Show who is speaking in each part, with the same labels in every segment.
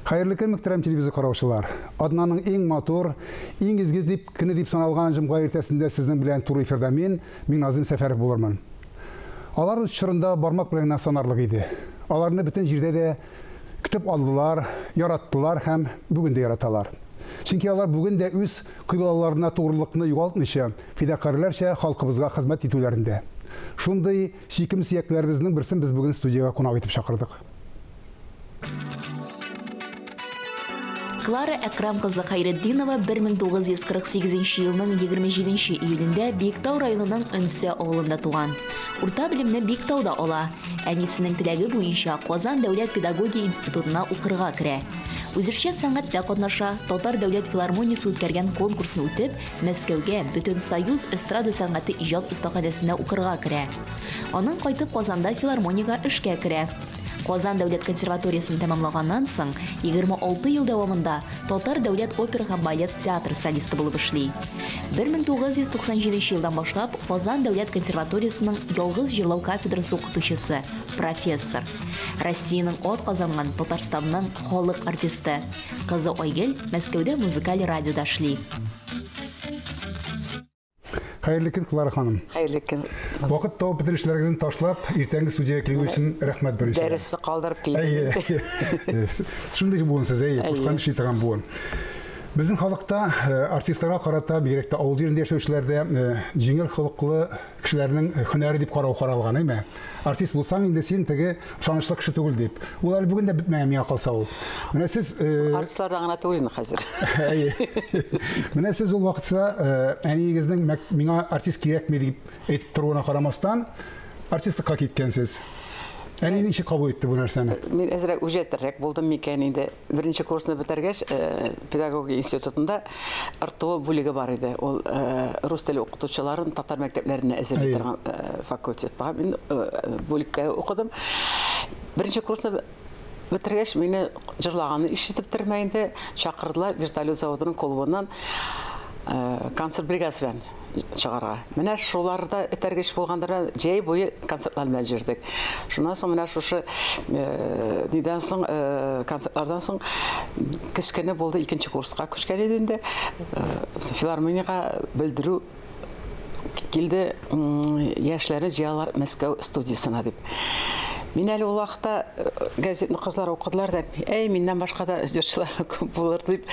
Speaker 1: Хәерле көн, мөхтәрәм телевизор караучылар. Аднаның иң матур, иң изге дип көне дип саналган җомга иртәсендә сезнең белән туры эфирда мин, Миңназым Сәфәров булырмын. Алар үз чорында бармак белән генә санарлык иде. Аларны бөтен җирдә дә көтеп алдылар, яраттылар һәм бүген дә яраталар. Чөнки алар бүген дә үз кыйблаларына тугрылыкны югалтмыйча, фидакарьләрчә халкыбызга хезмәт итүләрендә. Шундый сөйкем сөякләребезнең берсен без бүген студиягә кунак итеп чакырдык.
Speaker 2: Клара Әкрам кызы Хәйретдинова 1948 елның 27 июлендә Биектау районының Өнсә авылында туган. Урта белемне Биектауда ала. Әнисенең теләге буенча Казан дәүләт педагогия институтына укырга керә. Үзешчән сәнгатьтә катнаша, Татар дәүләт филармониясе үткәргән конкурсны үтеп, Мәскәүгә Бөтенсоюз эстрада сәнгате иҗат остаханәсенә укырга керә. Аннан кайтып Казанда филармониягә эшкә керә. Казан дәүләт консерваториясен тәмамлаганнан соң, 26 ел дәвамында Татар дәүләт опера һәм балет театры солисты булып эшли. 1997 елдан башлап Казан дәүләт консерваториясенең ялгыз җырлау кафедрасы укытучысы, профессор. Россиянең атказанган Татарстанның халык артисты. Кызы Айгөл Мәскәүдә музыкаль радиода эшли.
Speaker 1: Хәерле көн, Клара ханым.
Speaker 3: Хәерле көн.
Speaker 1: Вакыт табып бөтен эшләрегезне ташлап, иртәнге студиягә килү өчен рәхмәт беренче.
Speaker 3: Дәресне калдырып килдем.
Speaker 1: Әйе. Шундый буын сез, әйе, кушкан эшли торган буын. Безнең халыкта э, артистларга карата, бигрәк тә авыл җирендә яшәүчеләрдә э, җиңел холыклы кешеләрнең һөнәре дип карау каралган, әйме? Артист булсаң инде син теге ышанычлы кеше түгел дип. Ул әле бүген дә бетмәгән миңа калса ул. Менә сез
Speaker 3: э, Артистлардан гына түгел инде хәзер.
Speaker 1: Әйе. Менә сез ул вакытта э, әниегезнең миңа артист кирәкми дип әйтеп торуына карамастан, артистлыкка киткәнсез. Әни ничек кабул итте бу нәрсәне?
Speaker 3: Мин әзрәк үҗәтрәк булдым микән инде. Беренче курсны бетергәч, э, педагогия институтында РТО бүлеге бар иде. Ул э, рус теле укытучыларын татар мәктәпләренә әзерли торган э, факультетта мин бүлектә укыдым. Беренче курсны бетергәч, мине җырлаганны ишетеп торма инде, чакырдылар вертолет заводының клубыннан концерт бригадасы белән чыгарга. Менә шуларда этәргеч булгандыр, җәй буе концертлар белән җөрдек. Шуннан соң менә шушы э, нидән соң э, концертлардан соң кечкенә булды, икенче курска күчкән иде инде. Э, филармониягә белдерү килде, яшьләрне җыялар Мәскәү студиясенә дип. Мин әле ул вакытта газетны кызлар укыдылар да, әй, миннән башка да җырчылар күп булыр дип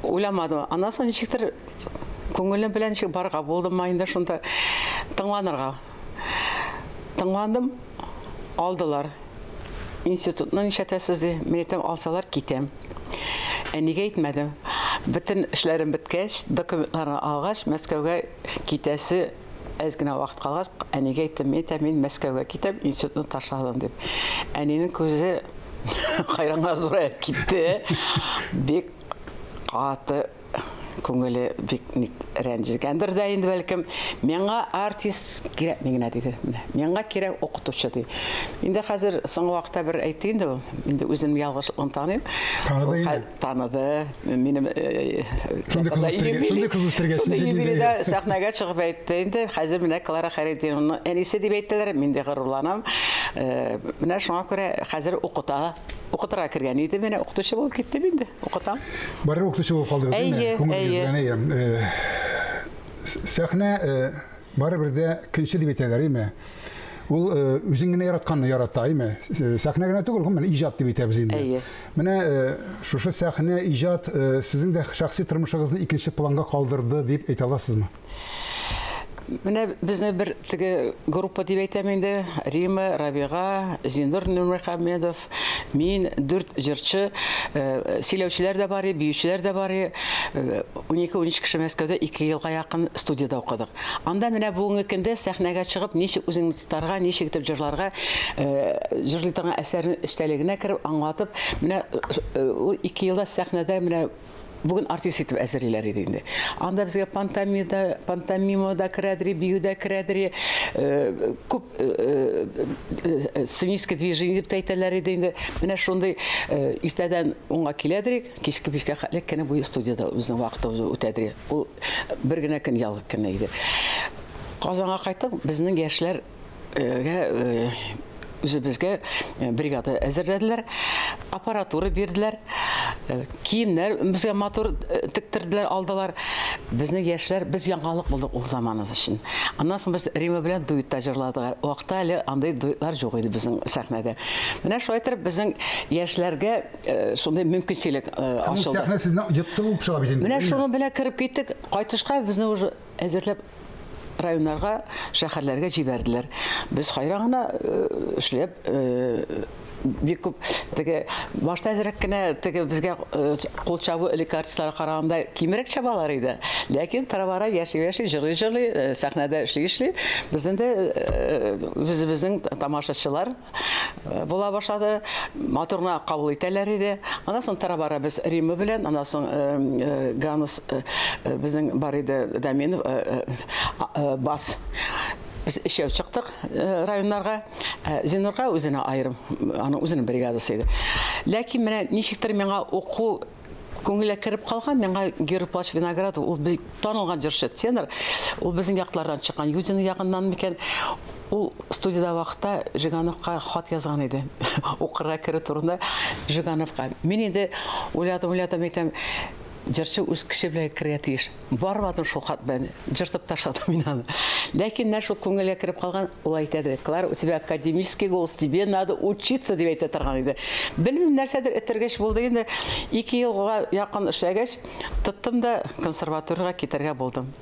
Speaker 3: уйламадым. Аннан соң ничектер Күңелем белән ничек барырга булдым инде шунда тыңланырга. Тыңландым, алдылар. Институтны нишләтәсез ди. Мин әйтәм, алсалар китәм. Әнигә әйтмәдем. Бөтен эшләрем беткәч, документларны алгач, Мәскәүгә китәсе әз генә вакыт калгач, әнигә әйттем, мин әйтәм, мин Мәскәүгә китәм, институтны ташладым дип. Әнинең күзе хайранга зураеп китте. Бик каты күңеле бик ник рәнҗегәндер дә инде бәлкем. Миңа артист кирәкми генә диде. Менә миңа кирәк укытучы ди. Инде хәзер соңгы вакытта бер әйтте инде ул. Инде үзем ялгышлыгын таныйм.
Speaker 1: Таныды инде.
Speaker 3: Таныды. Минем э,
Speaker 1: шундый кыз үстергәч, шундый кыз үстергәч, ничек
Speaker 3: инде. Сәхнәгә чыгып әйтте инде. Хәзер менә Клара Хәйретдиновна әнисе дип әйттеләр. Мин дә горурланам. Э, менә шуңа күрә хәзер укыта. Укытырга кергән иде, менә укытучы булып киттем инде. Укытам.
Speaker 1: Барыбер укытучы булып калдыгыз,
Speaker 3: әйе,
Speaker 1: Күңелегез белән, әйе. Э, сәхнә э, барыбер дә көнче дип әйтәләр, әйеме? Ул э, үзең генә яратканны ярата, әйеме? Сәхнә генә түгел, гомумән иҗат дип әйтәбез инде.
Speaker 3: Әйе.
Speaker 1: Менә шушы сәхнә, иҗат сезнең дә шәхси тормышыгызны икенче планга калдырды дип әйтә аласызмы?
Speaker 3: Менә безне бер теге группа дип әйтәм инде. Рима, Рабига, Зиннур Нурмөхәммедов, мин, дүрт җырчы, э, сөйләүчеләр дә бар, биючеләр дә бар. 12-13 э, кеше Мәскәүдә 2 елга якын студиядә укыдык. Анда менә бүгенге көндә сәхнәгә чыгып, ничек үзеңне тотарга, ничек итеп җырларга, э, җырлый торган әсәрнең эчтәлегенә кереп, аңлатып, менә ул 2 елда сәхнәдә менә Бүген артист итеп әзерлиләр иде инде. Анда безгә пантомида, пантомима да керәдер, бию дә керәдер, э, күп э, э, сценическое движение дип тә әйтәләр иде инде. Менә шундый иртәдән уңга киләдер, кичке бишкә хәтле көне буе студиядә безнең вакытыбыз үтәдер. Ул бер генә көн ял көне иде. Казанга кайттык, безнең яшьләргә Үзебезгә бригада әзерләделәр, аппаратура бирделәр, киемнәр безгә матур тектерделәр, алдылар. Безнең яшьләр, без яңалык булдык ул заманыбыз өчен. Аннан соң без Рима белән дуэтта җырладык. Вакытта әле андый дуэтлар юк иде безнең сәхнәдә. Менә шулай итеп безнең яшьләргә шундый мөмкинчелек ачылды.
Speaker 1: Сәхнә сезне йотты булып чыга бит инде.
Speaker 3: Менә шуның белән кереп киттек. Кайтышка безне уже әзерләп районнарга, шәһәрләргә җибәрделәр. Без хайран гына э, эшләп, э, бик күп теге башта әзрәк кенә теге безгә э, кул чабу элек артистларга караганда кимрәк чабалар иде. Ләкин тора-бара яши-яши, җырлый-җырлый, сәхнәдә эшли-эшли, безнең дә үзебезнең тамашачылар була башлады. Матур гына кабул итәләр иде. Аннан соң тора-бара без Римма белән, аннан соң Ганус безнең бар иде Даминов бас. Без өчәү чыктык районнарга. Зиннурга үзенә аерым, аның үзенең бригадасы иде. Ләкин менә ничектер миңа уку Күңелгә кереп калган миңа Георгий Павлович Виноградов, ул бик танылган җырчы, тенор. Ул безнең яклардан чыккан, Юдино ягыннан микән? Ул студиядә вакытта Жигановка хат язган иде. Укырга керү турында Жигановка. Мин инде уйладым, уйладым, әйтәм, җырчы үз кеше белән керергә тиеш. Бармадым шул хат белән, җыртып ташладым мин аны. Ләкин менә шул күңелгә кереп калган, ул әйтә иде, Клара, у тебя академический голос, тебе надо учиться, дип әйтә торган иде. Белмим, нәрсәдер этәргеч булды инде. Ике елга якын эшләгәч, тоттым да консерваториягә китәргә булдым.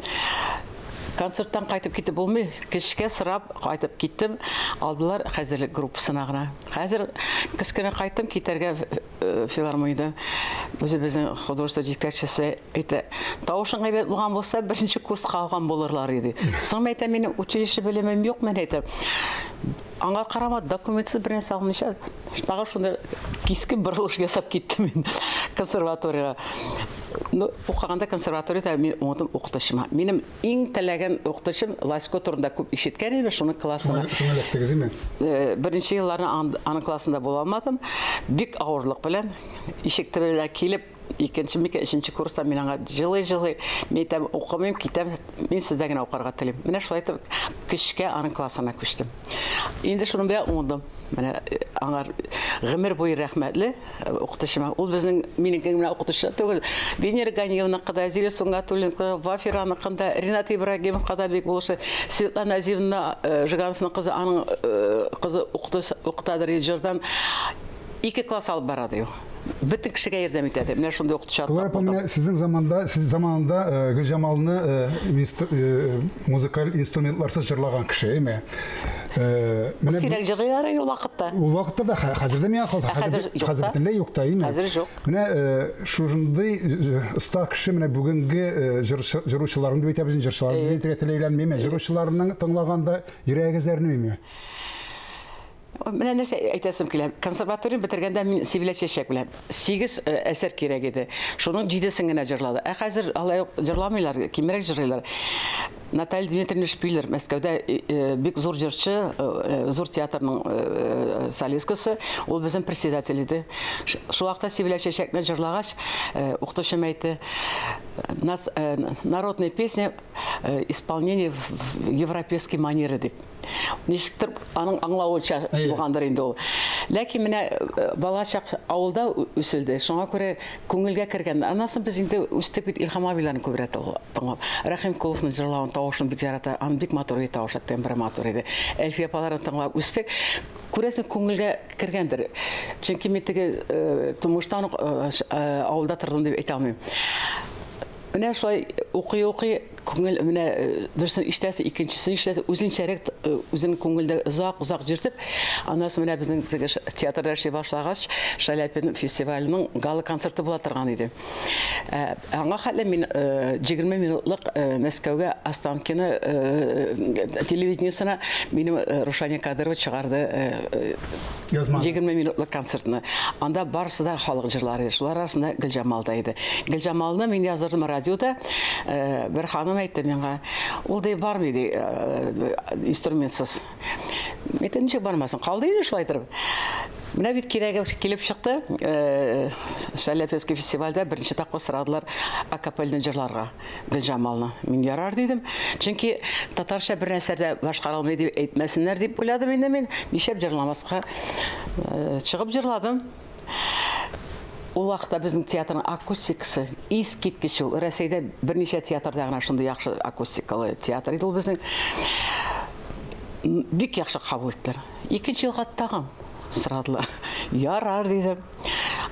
Speaker 3: Концерттан кайтып китеп булмый, кечкә сорап кайтып киттем. Алдылар хәзерлек группасына гына. Хәзер кечкенә кайттым, китәргә э, филармониядән үзебезнең художество җитәкчесе Әйтә, тавышың әйбәт булган булса, беренче курска алган булырлар иде. Соң әйтә, минем училище белемем юк, мен әйтәм. Аңа карама, документсыз бер нәрсә алмыйча, тагы шундый кискен борылыш ясап киттем мин консерваториягә. Ну, укыганда консерваториядә мин уңдым укытучыма. Минем иң теләгән укытучым Ласько турында күп ишеткән идем, шуның классына.
Speaker 1: Шуңа эләктегез, име?
Speaker 3: Э, беренче елларны аның классында була алмадым. Бик авырлык белән ишек төбенә килеп Икенче микән, өченче курста мин аңа җылый-җылый, мин әйтәм, укымыйм, китәм, мин сездә генә укырга телим. Менә шулай итеп көчкә аның классына күчтем. Инде шуның белән уңдым. Менә э, аңа гомер буе рәхмәтле э, укытучыма. Ул безнең минеке генә укытучы түгел. Венера Ганиевныкы да, Зилә Сунгатуллиныкы, Вафираныкы да, Ренат Ибрагимовка да бик булышы. Светлана Азиевна э, Жигановның кызы, аның кызы укытадыр җырдан. Ике класс алып бара ди ул. Бөтен кешегә ярдәм итә ди. Менә шундый укытучы
Speaker 1: Клара апа, менә сезнең заманда, сез заманында э, Гөлҗамалны э, э, музыкаль инструментларсыз җырлаган кеше, әйме?
Speaker 3: Менә сирәк җырлыйлар ул вакытта.
Speaker 1: Ул вакытта да хәзер дә миңа калса, хәзер хәзер бөтенләй юк та, әйме?
Speaker 3: Хәзер юк.
Speaker 1: Менә шушындый оста кеше менә бүгенге җыручыларның дип әйтәбез, җырчылар дип әйтергә теләйләнмиме? Җыручыларның тыңлаганда йөрәгегез әрнемиме?
Speaker 3: Менә нәрсә әйтәсем килә. Консерватория бетергәндә мин Сибилә Чәчәк белән 8 э, әсәр кирәк иде. Шуның җидесен генә җырлады. Ә хәзер алай ук җырламыйлар, кимрәк җырлыйлар. Наталья Дмитриевна Шпиллер Мәскәүдә э, э, бик зур җырчы, зур театрның солисткасы, ул безнең председатель иде. Шул вакытта Сибилә Чәчәкне җырлагач, укытучым әйтте, нас народная песня исполнение в европейской манере дип. Ничектер аның аңлавынча булгандыр инде ул. Ләкин менә э, бала чак авылда үселде. Шуңа күрә күңелгә кергән. Аннан соң без инде үстек бит Илһам абыйларны күбрәк тыңлап. Рәхим Куловның җырлавын, тавышын бик ярата. Аның бик матур иде тавышы, тембры матур иде. Әлфия апаларны тыңлап үстек. Күрәсең, күңелгә кергәндер. Чөнки мин теге э, тумыштан ук э, авылда тордым дип әйтә алмыйм. Менә шулай укый-укый күңел менә э, берсен ишетәсе, икенчесен ишетәсе, үзенчәрәк э, үзенең күңелдә озак-озак йөртеп, аннан соң менә безнең теге театрда эшли башлагач, Шаляпин фестиваленең гала-концерты була торган иде. Ә, аңа хәтле мин 20 э, минутлык Мәскәүгә Останкино телевидениесына минем Рушания Кадырова чыгарды
Speaker 1: Язма.
Speaker 3: 20 минутлык концертны. Анда барысы да халык җырлары иде. Шулар арасында Гөлҗамал да иде. Гөлҗамалны мин яздырдым радиода. Э, бер ханым әйтте миңа, ул ди бармый ди э, инструментсыз. Әйтте, ничек бармасын? Калды инде шулай торып. Менә бит кирәге килеп чыкты. Э, Шаляпинский фестивальдә беренче тапкыр сорадылар акапельны җырларга Гөлҗамалны. Мин ярар дидем. Чөнки татарча бер нәрсә дә башкара алмый дип әйтмәсеннәр дип уйладым инде мин. Нишләп җырламаска? Э, чыгып җырладым. Ул вакытта безнең театрның акустикасы искиткеч ул. Рәсәйдә берничә театрда гына шундый яхшы акустикалы театр иде ул безнең. Бик яхшы кабул иттеләр. Икенче елга тагын сорадылар. Ярар, дидем.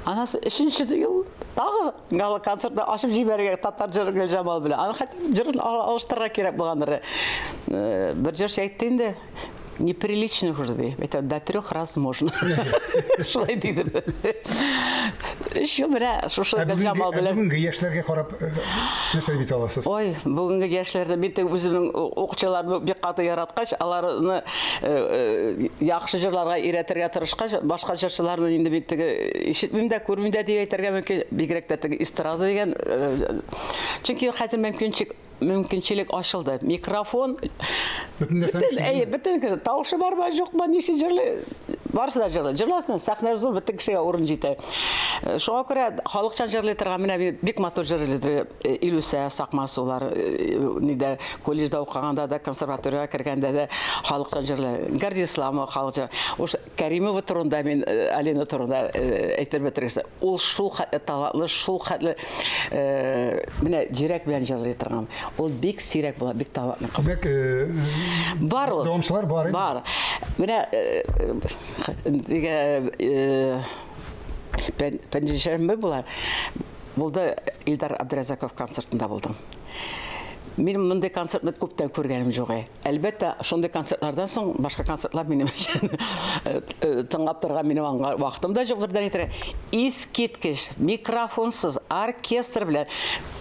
Speaker 3: Анасы өченче ел тагы гала концертны ачып җибәрергә татар җыры Гөлҗамал белән. Аны хәтта җырын алыштырырга кирәк булгандыр. Э, бер җырчы әйтте инде, неприлично уже ди. Это до трех раз можно. Шулай диде. Өч ел менә шушы
Speaker 1: Ә
Speaker 3: Гөлҗамал
Speaker 1: бүгенге, ә
Speaker 3: белән.
Speaker 1: бүгенге яшьләргә карап э, нәрсә дип әйтә аласыз?
Speaker 3: Ой, бүгенге яшьләрне мин теге үземнең укучыларымны бик каты яраткач, аларны э, э, яхшы җырларга өйрәтергә тырышкач, башка җырчыларны инде мин теге ишетмим дә, күрмим дә дип әйтергә мөмкин, бигрәк тә теге эстрада дигән. Э, чөнки хәзер мөмкинчелек мөмкинчелек ачылды. Микрофон
Speaker 1: Бөтен нәрсәне
Speaker 3: бөтен, әйе, бөтен кеше тавышы бармы, юкмы, ничек җырлый, барысы да җырлый. Җырласын, сәхнә зур, бөтен кешегә урын җитә. Э, шуңа күрә халыкчан җырлый торган менә бик матур җырлый э, Илүсә Сакмасулар, э, нидә колледжда укыганда да, консерваториягә кергәндә дә халыкчан җырлый. Гарди Исламова халыкчан. Уж Кәримова турында мин Алина турында әйтеп бетергесез. Ул шул хәтле талантлы, шул хәтле менә җирәк белән җырлый торган. Ул бик сирәк була, бик талантлы кыз.
Speaker 1: Димәк,
Speaker 3: бар ул.
Speaker 1: Дәвамчылар бар инде.
Speaker 3: Бар. Менә пәнҗешәмбе була. Булды Илдар Абдразаков концертында булдым. Мин мондый концертны күптән күргәнем юк. Әлбәттә, шундый концертлардан соң башка концертлар минем өчен э, э, тыңлап торырга минем аңа вакытым да юк бердән әйтергә. Искиткеч, микрофонсыз, оркестр белән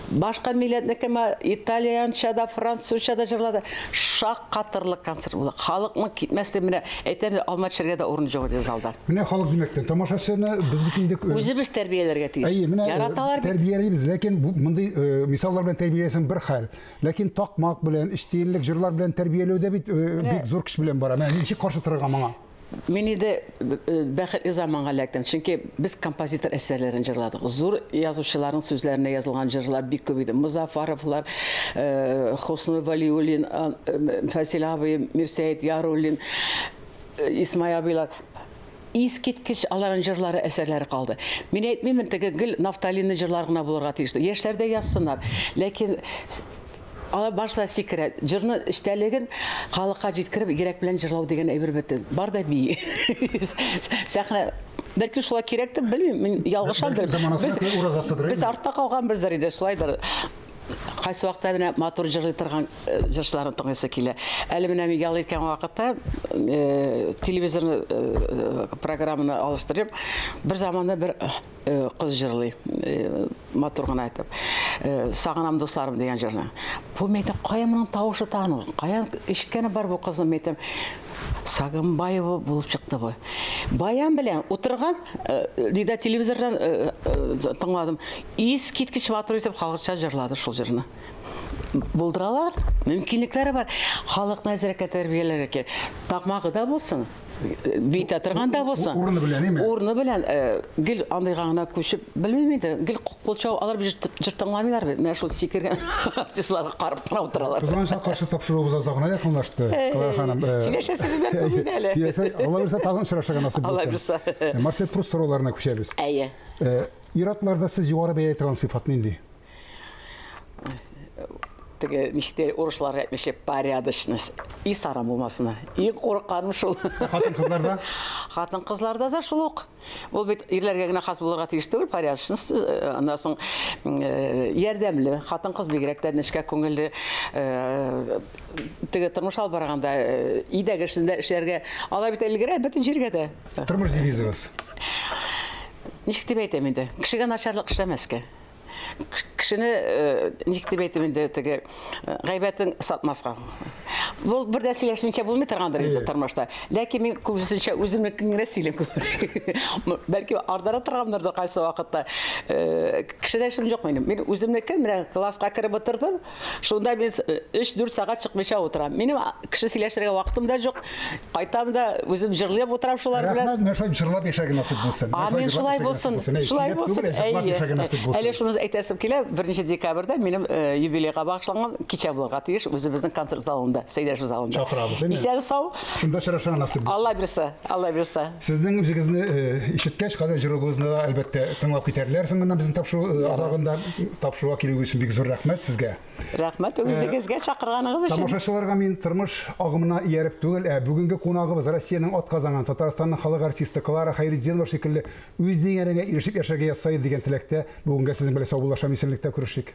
Speaker 3: башка милләтнекеме итальянча да, французча да җырлады. Шаккатырлык концерт булды. Халыкның китмәслек менә әйтәм, алма төшергә дә урын юк иде залда.
Speaker 1: Менә халык димәктән, тамашачыны без бит инде э,
Speaker 3: үзебез тәрбияләргә тиеш.
Speaker 1: Әйе, менә э,
Speaker 3: яраталар бит.
Speaker 1: Тәрбиялибез, ләкин бу мондый э, мисаллар белән тәрбияләсәң бер хәл. Ләкин такмак белән, өч тиенлек җырлар белән тәрбияләү дә бит бик зур көч белән бара. Менә ничек каршы торырга моңа?
Speaker 3: Мин инде бәхетле заманга эләктем, чөнки без композитор әсәрләрен җырладык. Зур язучыларның сүзләренә язылган җырлар бик күп иде. Мозафаровлар, Хосны Валиуллин, Фәсил абый, Мирсәет Яруллин, Исмай абыйлар искиткеч аларның җырлары, әсәрләре калды. Мин әйтмимен, теге гел нафталинный җырлар гына булырга тиеш. Яшьләр дә язсыннар. Ләкин алар барысы да сикерә. Җырны эчтәлеген халыкка җиткереп, йөрәк белән җырлау дигән әйбер бетте. Бар да бии. Сәхнә Бәлки шулай кирәктер, белмим, мин ялгышамдыр.
Speaker 1: Заманасына күрә уразасыдыр.
Speaker 3: Без артта калганбыздыр инде, шулайдыр. Кайсы вакытта менә матур җырлый торган э, җырчыларны тыңлыйсы килә. Әле менә мин ял иткән вакытта э, телевизорны э, программаны алыштырып, бер заманда бер кыз җырлый, матур гына итеп. Сагынам дусларым дигән җырны. Бу мен әйтәм, кая моның тавышы тану? Каян ишеткәне бар бу кызның, мен әйтәм. Сагынбаева булып чыкты бу. Баян белән утырган, диде телевизордан тыңладым. Искиткеч матур итеп халыкча җырлады шул җырны. Булдыралар, мөмкинлекләре бар. Халыкны әзрәккә тәрбияләргә кирәк. Такмагы да булсын, биетә торган да булсын.
Speaker 1: Урыны белән, әйме?
Speaker 3: Урыны белән, э, гел андыйга гына күчеп, белмим инде, гел кул чабу, алар бит җыр тыңламыйлар бит. Менә шул сикергән артистларга карап кына утыралар.
Speaker 1: Кызганычка каршы тапшыруыбыз азагына якынлашты, Клара ханым. Э,
Speaker 3: Сөйләшәсе сүзләр күп иде әле.
Speaker 1: Сөйләшә, Алла бирсә, тагын очрашырга насыйп булсын.
Speaker 3: Алла бирсә.
Speaker 1: Э, Марсель Пруст сорауларына күчәбез.
Speaker 3: Әйе.
Speaker 1: Ир-атларда сез югары бәя торган сыйфат нинди?
Speaker 3: Теге ничек тә урыслар әйтмешли, порядочность. И саран булмасына. Иң курыкканым шул.
Speaker 1: Хатын-кызларда?
Speaker 3: Хатын-кызларда да шул ук. Ул бит ирләргә генә хас булырга тиеш түгел, порядочность. Э, аннан соң э, ярдәмле. Хатын-кыз бигрәк тә нечкә күңелле. Э, теге тормыш алып барганда өйдәге эшен дә эшләргә. Алар бит өлгерә бөтен җиргә дә.
Speaker 1: Тормыш девизыгыз?
Speaker 3: Ничек дип әйтәм инде? Кешегә начарлык эшләмәскә. Кешене э, ничек дип әйтәм инде теге э, гайбәтен сатмаска. Ул бер дә сөйләшмичә булмый торгандыр инде тормышта. Ләкин мин күбесенчә үземнекен генә сөйлим күбрәк. Бәлки ардыра торганмындыр да кайсы вакытта. Э, кешедә эшем юк минем. Мин үземнекен менә класска кереп утырдым. Шунда мин 3-4 сәгать чыкмыйча утырам. Минем кеше сөйләшергә вакытым да юк. Кайтам да үзем җырлап утырам шулар белән.
Speaker 1: Рәхмәт, менә шулай җырлап яшәргә насыйп булсын.
Speaker 3: Амин, шулай булсын. Шулай булсын.
Speaker 1: Җырлап яшәргә насыйп булсын.
Speaker 3: Әле шуны әйтәсем килә, 1 декабрьдә минем э, юбилейга багышланган кичә булырга тиеш үзебезнең концерт залында, Сәйдәшев залында.
Speaker 1: Чакырабыз,
Speaker 3: әйме? Исән сау.
Speaker 1: Шунда очрашырга насыйп
Speaker 3: булсын. Алла бирсә, Алла бирсә.
Speaker 1: Сезнең үзегезне э, ишеткәч, хәзер җыруыгызны да әлбәттә тыңлап китәрләр соңыннан безнең тапшыру э, азагында тапшыруга килүегез өчен бик зур рәхмәт сезгә.
Speaker 3: Рәхмәт үзегезгә чакырганыгыз өчен.
Speaker 1: Тамашачыларга мин тормыш агымына ияреп түгел, ә бүгенге кунагыбыз Россиянең атказанган Татарстанның халык артисты Клара Хәйретдинова шикелле үз дигәнеңә ирешеп яшәргә язса иде дигән теләктә бүгенгә сезнең белән саубуллашам, исәнлектә күрешик.